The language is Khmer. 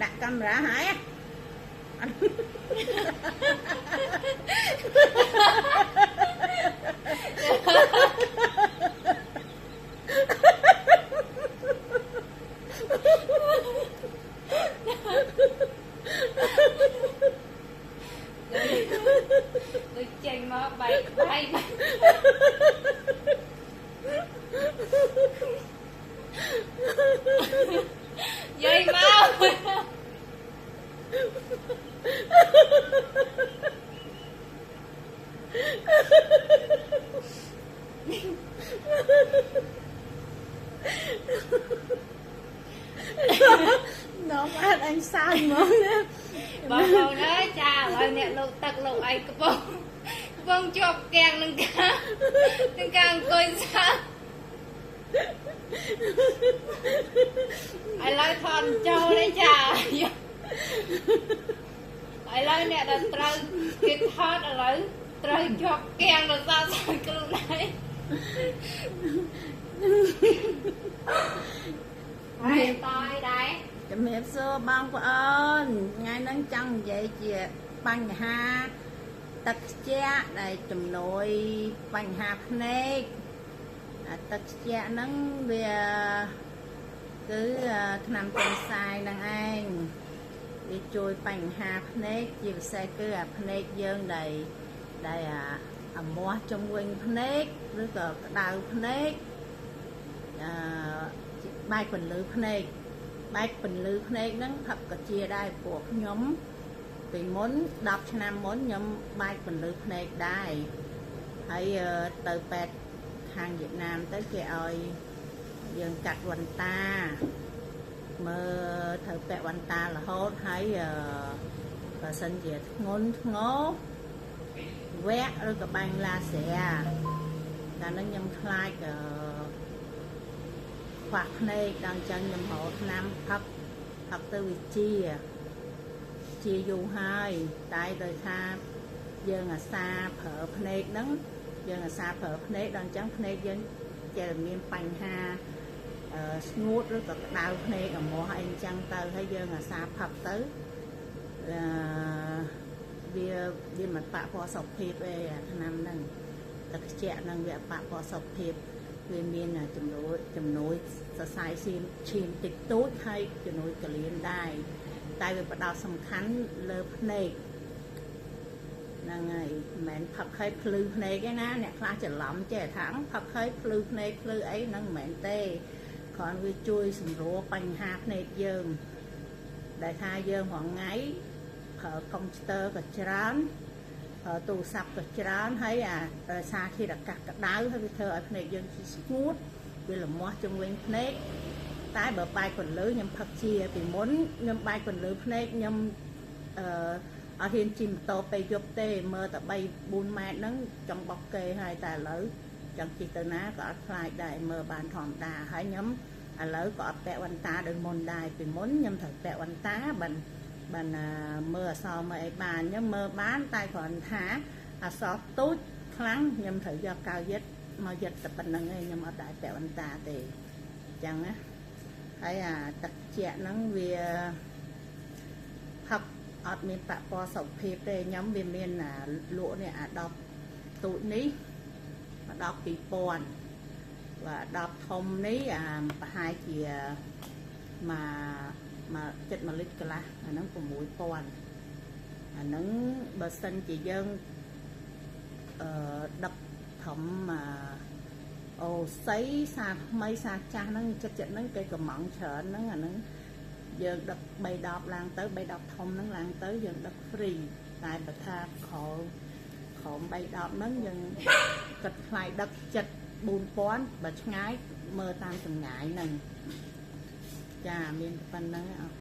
ដាក់កាមេរ៉ាហើយអត់ ដូចចេញមកបែកបែកយាយមក នាំអត់អញសើចហ្មងណា បងប្អូនអើយចាឥឡូវអ្នកលោកទឹកលោកអីកំពុងជាប់គាំងនឹងការអង្គុយសើចឥឡូវថនចូលទេចាឥឡូវអ្នកដែលត្រូវគេថតឥឡូវត្រូវជាប់គាំងដោយសារសើចខ្លួនឯងហើយតយដែរ ជំរាបសួរបងប្អូនថ្ងៃហ្នឹងចង់និយាយជាបញ្ហាទឹកខ្ជាក់ដែលជំនួយបញ្ហាភ្នែកអាទឹកខ្ជាក់ហ្នឹងវាគឺថ្នាំទន្សាយហ្នឹងឯងវាជួយបញ្ហាភ្នែកជាពិសេសគឺអាភ្នែកយើងដែលអាមាស់ជុំវិញភ្នែកឬក៏ក្តៅភ្នែកអឺបែកពន្លឺភ្នែកបែកពន្លឺភ្នែកហ្នឹងផឹកកាជាដែរពួកខ្ញុំពីមុន10ឆ្នាំមុនខ្ញុំបែកពន្លឺភ្នែកដែរហើយទៅពេទ្យខាងវៀតណាមទៅគេឲ្យយើងកាត់វ៉ាន់តាមើលត្រូវពាក់វ៉ាន់តារហូតហើយបើសិនជាធ្ងន់ធ្ងរវគ្គឬក៏បាញ់ឡាស៊ែតែហ្នឹងខ្ញុំខ្លាចខ្វះភ្នែកដល់អញ្ចឹងខ្ញុំរកថ្នាំផឹកទៅវាជាយូរហើយតែដោយថាយើងអាសាប្រើភ្នែកហ្នឹងយើងអាសាប្រើភ្នែកដល់អញ្ចឹងភ្នែកយើងចេះមានបញ្ហាស្ងួតឬក៏ក្តៅភ្នែកអាមាស់អីអញ្ចឹងទៅហើយយើងអាសាផឹកទៅវាមិនប៉ះពាល់សុខភាពទេអាថ្នាំហ្នឹងទឹកខ្ជាក់ហ្នឹងវាប៉ះពាល់សុខភាពវាមានជំនួយសរសៃឈាមតិចតួចហើយជំនួយកលៀនដែរតែវាផ្ដោតសំខាន់លើភ្នែកហ្នឹងហើយមិនមែនផឹកឲ្យភ្លឺភ្នែកទេណាអ្នកខ្លះច្រឡំចេះថាផឹកឲ្យភ្លឺភ្នែកភ្លឺអីហ្នឹងមិនមែនទេគ្រាន់វាជួយសម្រួលបញ្ហាភ្នែកយើងដែលថាយើងរាល់ថ្ងៃប្រើកុំព្យូទ័រក៏ច្រើនប្រើទូរស័ព្ទក៏ច្រើនហើយអាសារធាតុអាកាសក្តៅហើយវាធ្វើឲ្យភ្នែកយើងស្ងួតវាលមាស់ជុំវិញភ្នែកតែបើបែកពន្លឺខ្ញុំផឹកជាពីមុនខ្ញុំបែកពន្លឺភ្នែកខ្ញុំអត់ហ៊ានជិះម៉ូតូពេលយប់ទេមើលតែ3 4ម៉ែត្រហ្នឹងចង់បោកគេហើយតែឥឡូវចង់ជិះទៅណាក៏អត់ខ្លាចដែរមើលបានធម្មតាហើយខ្ញុំឥឡូវក៏អត់ពាក់វ៉ាន់តាដូចមុនដែរពីមុនខ្ញុំត្រូវពាក់វ៉ាន់តាបានមើលអក្សរមើលអីបានខ្ញុំមើលបានតែគ្រាន់ថាអក្សរទូចខ្លាំងខ្ញុំត្រូវយកកៅយិតមកយិតតែប៉ុណ្្នឹងឯងខ្ញុំអត់ដែរពាក់វ៉ាន់តាទេអញ្ចឹងណាហើយអាទឹកជាក់ហ្នឹងវាផឹកអត់មានប៉ះពាល់សុខភាពទេខ្ញុំវាមានអាលក់នេះអា10ទូចនេះ10 2000បាទ10ធំនេះអាប្រហែលជាមកចិត្ត1លីត្រកន្លះអាហ្នឹង6000អាហ្នឹងបើសិនជាយើងដឹកធំអូស័យសាថ្មីសាចាស់ហ្នឹងចិត្តហ្នឹងគេកំងច្រើនហ្នឹងអាហ្នឹងយើងដឹក3 10ឡើងទៅ3 10ធំហ្នឹងឡើងទៅយើងដឹក free តែបើថាក្រោម3 10ហ្នឹងយើងគិតថ្លៃដឹកចិត្ត4000បើឆ្ងាយមើលតាមចម្ងាយហ្នឹងចាមានប៉ុណ្្នឹងអរ